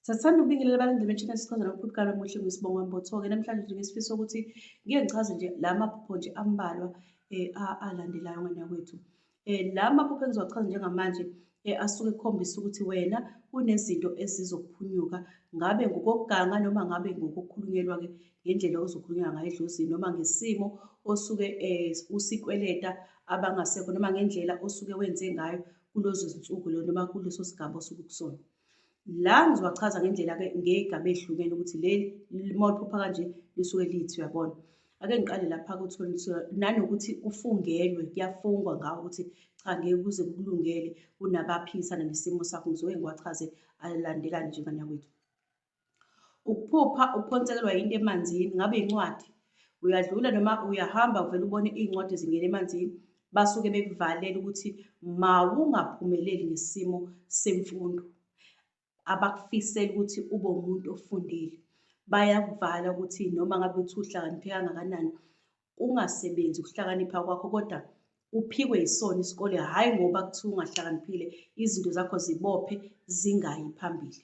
Sathanda ukubingelela abalandeli be-channel sichaza nokuphupha kalomuhle ngisibonga Mbotho-ke namhlanje nje ngisifiso ukuthi ngike ngichaze nje la maphupho nje ambalwa alandelayo ngane yakwethu. La maphupho engizowachaza njengamanje asuke ekukhombisa ukuthi wena kunezinto ezizokuphunyuka ngabe ngokokuganga noma ngabe ngokukhulunyelwa-ke ngendlela ozokhulunyelwa ngayo edlozini noma ngesimo osuke usikweleta abangasekho noma ngendlela osuke wenze ngayo kulezo zinsuku noma kuleso sigaba osuke kusona. La ngizowachaza ngendlela-ke ngey'gaba ey'hlukene ukuthi leli uma uliphupha kanje lisuke lithi uyabona. Ake ngiqale lapha nanokuthi kufungelwe kuyafungwa ngawo ukuthi cha ngeke kuze kukulungele kunabaphikisana nesimo sakho ngizoke ngiwachaze alandelane nje ngane yakwethu. Ukuphupha uphonsekelwa yinto emanzini ngabe incwadi uyadlula noma uyahamba uvele ubone iy'ncwadi zingena emanzini basuke bekuvalela ukuthi mawungaphumeleli ngesimo semfundo abakufisela ukuthi ube umuntu ofundile bayakuvala ukuthi noma ngabe uthi uhlakaniphe kangakanani ungasebenzi ukuhlakanipha kwakho kodwa uphikwe yisona isikole hhayi ngoba kuthiwa ungahlakaniphile izinto zakho zibophe zingayi phambili.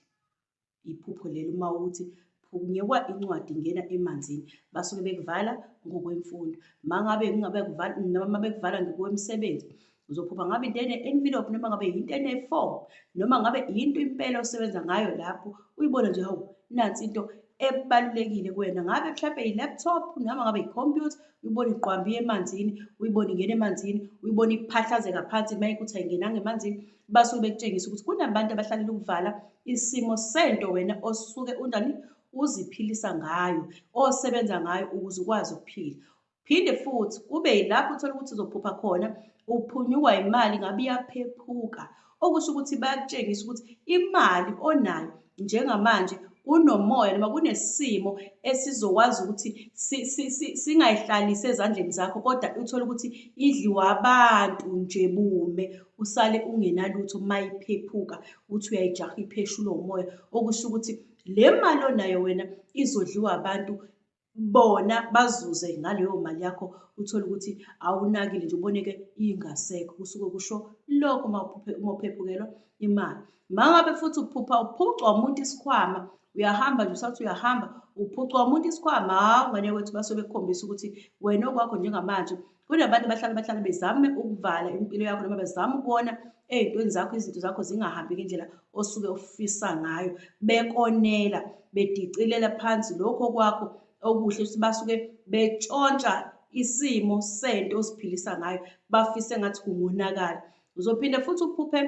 Iphupho leli uma ukuthi phunyukwa incwadi ingena emanzini basuke bekuvala ngokwemfundo. Mangabe kungabe kuvala noma bekuvala ngokwemisebenzi uzophupha ngabe into ene-envelope noma ngabe yinto ene-form noma ngabe yinto impela osebenza ngayo lapho uyibone nje hawu nansi into ebalulekile kuwena ngabe mhlawumbe i-laptop noma ngabe i-computer uyibone igqwambi emanzini uyibone ingena emanzini uyibone iphahlazeka phansi uma ikuthi ayingenanga emanzini basuke bekutshengisa ukuthi kunabantu abahlalela ukuvala isimo sento wena osuke unjani uziphilisa ngayo osebenza ngayo ukuze ukwazi ukuphila. Phinde futhi kube yilapho uthola ukuthi uzophupha khona uphunyukwa imali ngabe iyaphephuka okusho ukuthi bayakutshengisa ukuthi imali onayo njengamanje kunomoya noma kunesimo esizokwazi ukuthi singayihlalisi ezandleni zakho kodwa uthole ukuthi idliwa abantu nje bume usale ungenalutho uma iphephuka uthi uyayijaha ipheshulwe umoya okusho ukuthi le mali onayo wena izodliwa abantu bona bazuze ngaleyo mali yakho uthole ukuthi awunakile nje uboneke ingasekho kusuke kusho lokho uma uma uphephukelwa imali. Uma ngabe futhi uphupha uphucwa umuntu isikhwama uyahamba nje usathi uyahamba uphucwa umuntu isikhwama hawu ngane kwethu basuke bekukhombisa ukuthi wena okwakho njengamanje Kunabantu abahlala bahlala bezame ukuvala impilo yakho noma bezame ukubona ey'ntweni zakho izinto zakho zingahambi ngendlela osuke ufisa ngayo bekonela bedicilela phansi lokho kwakho okuhle basuke betshontsha isimo sento oziphilisa ngayo bafise ngathi kungonakala. Uzophinde futhi uphuphe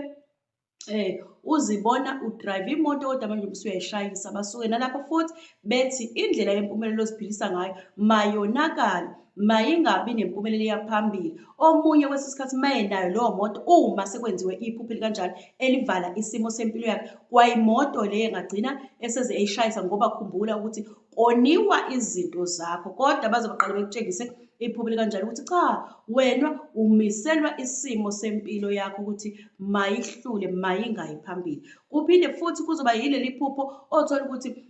Uzibona udrayiva imoto kodwa manje ubusuyayishayisa. Basuke nalapho futhi bethi indlela yempumelelo oziphilisa ngayo mayonakale, mayingabi nempumelelo eya phambili. Omunye kwesinye isikhathi mayenayo leyo moto uma sekwenziwe iphupho elikanjalo elivala isimo sempilo yakhe, kwayimoto leyo engagcina eseze eyishayisa ngoba khumbula ukuthi koniwa izinto zakho kodwa baze baqale bekutshengise iphupho likanjalo ukuthi cha wena umiselwa isimo sempilo yakho ukuthi mayihlule mayingayi phambili. Kuphinde futhi kuzoba yileli phupho othola ukuthi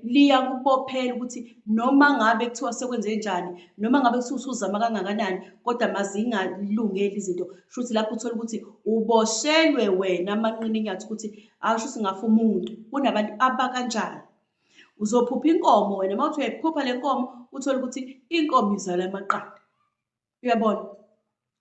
liyakubophela ukuthi noma ngabe kuthiwa sekwenze njani noma ngabe kuthiwa usuzama kangakanani kodwa mazingalungeli izinto shuthi lapho uthola ukuthi uboshelwe wena amanqina enyathi ukuthi asho ukuthi ngafa umuntu kunabantu abakanjani. Uzophupha inkomo wena uma uthi uyayiphupha le nkomo uthole ukuthi inkomo izala amaqanda. Uyabona?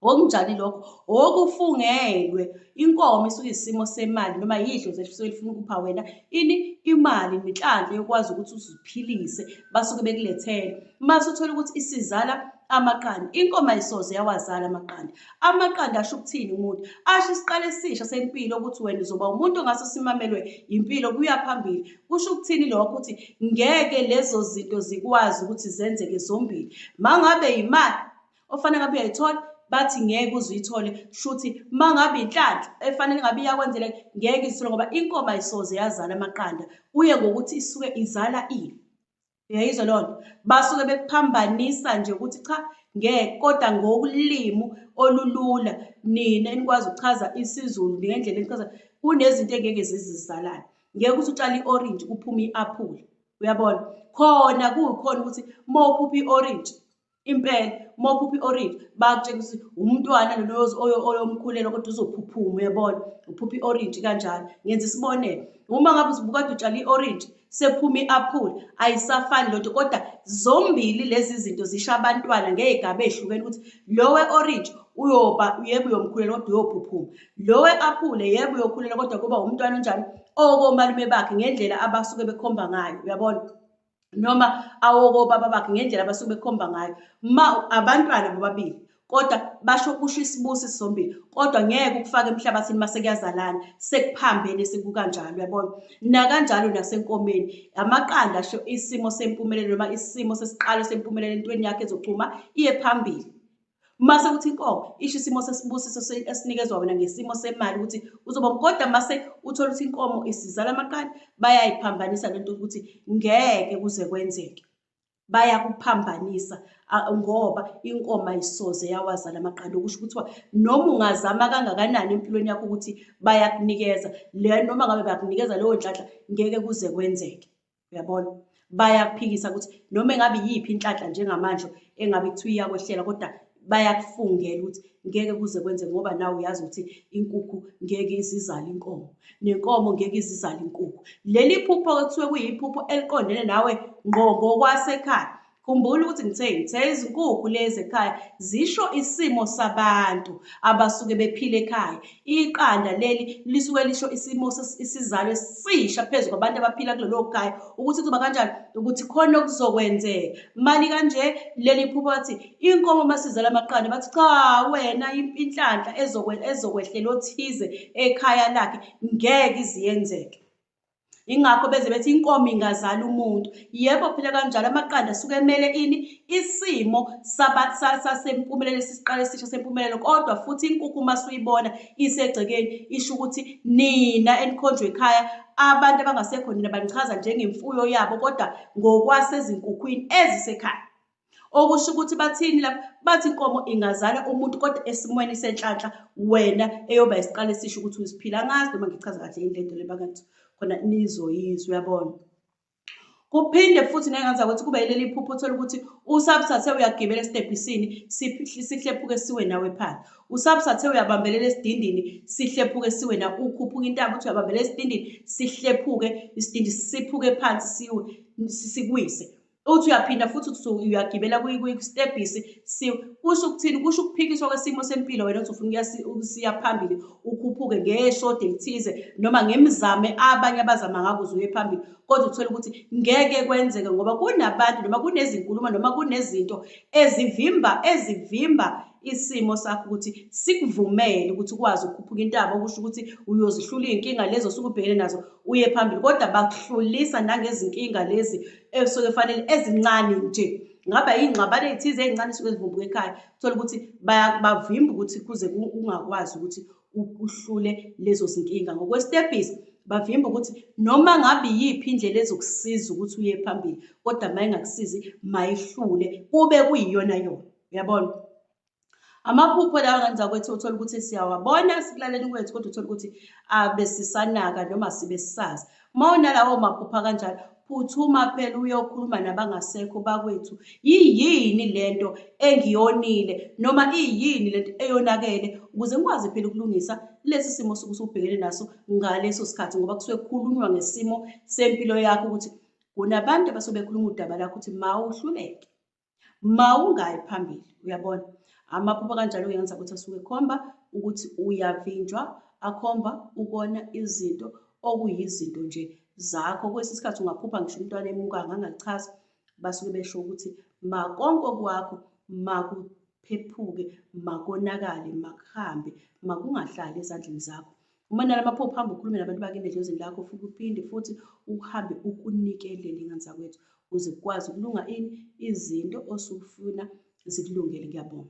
Okunjani lokho? Okufungelwe. Inkomo isuke isimo semali noma yidlozi elisuke lifuna ukupha wena ini imali nenhlanhla yokwazi ukuthi uziphilise basuke bekulethele. Mase uthola ukuthi isizala amaqanda. Inkomo ayisoze yawazala amaqanda. Amaqanda asho ukuthini umuntu? Asho isiqalo esisha sempilo ukuthi wena uzoba umuntu ongase usimamelwe impilo kuya phambili. Kusho ukuthini lokho ukuthi ngeke lezo zinto zikwazi ukuthi zenzeke zombili. Mangabe imali ofanele ngabe uyayithola bathi ngeke uze uyithole shuthi mangabe inhlanhla efanele ngabe iyakwenzela ngeke izithole ngoba inkomo ayisoze yazala amaqanda kuye ngokuthi isuke izala ini. Uyayizwa leyo nto? Basuke bekuphambanisa nje ukuthi cha ngeke kodwa ngokulimi olulula nina enikwazi ukuchaza isiZulu ngendlela enichaza kunezinto engeke zizizalane. Ngeke uthi utshala i-orange kuphume i-aphula. Uyabona? Khona kukhona ukuthi uma uphupha i-orange. Impela uma uphupha i-orange bakutshengisa ukuthi umntwana lona oyomkhulelwa kodwa uzophuphuma uyabona, uphupha i-orange kanjalo. Ngenza isibonelo, uma ngabe ubukade utshala i-orange sekuphuma i-aphula ayisafani lento kodwa zombili lezi zinto zisho abantwana ngey'gaba ey'hlukene ukuthi lo we-orange uyoba yebo uyomkhulelwa kodwa uyophuphuma, lo we-aphula yebo uyokhulelwa kodwa kuba umntwana onjani okomalume bakhe ngendlela abasuke bekhomba ngayo, uyabona. Noma awokobaba bakhe ngendlela abasuke bekhomba ngayo. Ma abantwana bobabili kodwa basho kusho isibusi sombili kodwa ngeke ukufake emhlabathini mase kuyazalana sekuphambene sekukanjalo uyabona. Nakanjalo nasenkomeni amaqanda asho isimo sempumelelo noma isimo sesiqalo sempumelelo entweni yakhe ezochuma iye phambili. Mase kuthi inkomo isho isimo sesibusiso esinikezwa wena ngesimo semali ukuthi uzoba kodwa mase uthola ukuthi inkomo isizala amaqanda bayayiphambanisa lento ukuthi ngeke kuze kwenzeke. Bayakuphambanisa ngoba inkomo ayisoze yawazala amaqanda okusho kuthiwa noma ungazama kangakanani empilweni yakho ukuthi bayakunikeza le noma ngabe bakunikeza leyo nhlanhla ngeke kuze kwenzeke. Uyabona? Bayakuphikisa ukuthi noma engabe iyiphi inhlanhla njengamanje engabe kuthiwa iyakwehlela kodwa bayakufungela ukuthi ngeke kuze kwenzeke ngoba nawe uyazi ukuthi inkukhu ngeke izizale inkomo nenkomo ngeke izizale inkukhu. Leli phupho-ke kusuke kuyiphupho eliqondene nawe ngqo ngokwasekhaya. Khumbula ukuthi ngithe ngithe izinkukhu lezi ekhaya zisho isimo sabantu abasuke bephila ekhaya. Iqanda leli lisuke lisho isimo isizalo esisha phezu kwabantu abaphila kulelo khaya ukuthi kuzoba kanjani ukuthi khona okuzokwenzeka. Mali kanje leli phupho bathi inkomo masizala amaqanda bathi cha wena inhlanhla ezokwehlela othize ekhaya lakhe ngeke iziyenzeke. Ingakho beze bethi inkomo ingazala umuntu. Yebo phela kanjalo amaqanda asuke emele ini? Isimo sasempumelelo isiqalo esisha sempumelelo kodwa futhi inkukhu uma suyibona isegcekeni isho ukuthi nina enikhonjwe ekhaya abantu abangasekho nina banichaza njengemfuyo yabo kodwa ngokwasezinkukhwini ezisekhaya. Okusho ukuthi bathini lapha? Bathi inkomo ingazala umuntu kodwa esimweni senhlanhla wena eyoba isiqalo esisho ukuthi uziphila. Angazi noma ngichaza kahle yini lento le bakithi khona nizoyizwa uyabona. Kuphinde futhi nengenza ukuthi kube yileli phupho uthole ukuthi usabuthathe uyagibela esitebhisini sihlephuke siwe nawe phansi. Usabuthathe uyabambelela esidindini sihlephuke siwe nawe ukhuphuka intaba uthi uyabambelela esidindini sihlephuke isidindi siphuke phansi siwe sikuwise. Uthi uyaphinda futhi uthi uyagibela kwisitebhisi siwe. Kusho ukuthini? Kusho ukuphikiswa kwesimo sempilo wena othi ufuna ukusiya phambili ukhuphuke ngeshodi elithize noma ngemizamo abanye abazama ngako ukuze uye phambili kodwa uthole ukuthi ngeke kwenzeke ngoba kunabantu noma kunezinkulumo noma kunezinto ezivimba ezivimba isimo sakho ukuthi sikuvumele ukuthi ukwazi ukukhuphuka intaba okusho ukuthi uyozihlula iy'nkinga lezi osuke ubhekene nazo uye phambili kodwa bakuhlulisa nangezinkinga lezi esuke fanele ezincane nje ngaba yiy'ngxabano ey'thize ey'ncane esuke zivumbuka ekhaya uthole ukuthi bavimba ukuthi kuze ungakwazi ukuthi uhlule lezo zinkinga. Ngokwesitebhisi bavimba ukuthi noma ngabe iyiphi indlela ezokusiza ukuthi uye phambili kodwa mayingakusizi mayihlule kube kuyiyona yona, uyabona? Amaphupho lawa ngane zakwethu uthole ukuthi siyawabona sikulaleni kwethu kodwa uthole ukuthi abesisanaka noma sibe sisazi. Uma unalawo maphupho akanjalo, phuthuma phela uyokhuluma nabangasekho bakwethu. Iyini lento engiyonile noma iyini lento eyonakele ukuze ngikwazi phela ukulungisa lesi simo osuke usubhekene naso ngaleso sikhathi ngoba kusuke kukhulunywa ngesimo sempilo yakho ukuthi kunabantu abasuke bekhuluma udaba lakho ukuthi mawuhluleke. Mawungayi phambili, uyabona. Amaphupho kanjalo yenza ukuthi asuke ekhomba ukuthi uyavinjwa, akhomba ukona izinto okuyizinto nje zakho. Kwesinye isikhathi ungaphupha ngisho umntwana emuka ngangachaza, basuke besho ukuthi makonke okwakho makuphephuke, makonakale, makuhambe, makungahlali ezandleni zakho. Uma nalamaphupho hamba ukhulume nabantu bakini edlozini lakho futhi uphinde futhi uhambe ukunikelele ngane zakwethu ukuze kukwazi ukulunga ini izinto osufuna zikulungele. Ngiyabonga.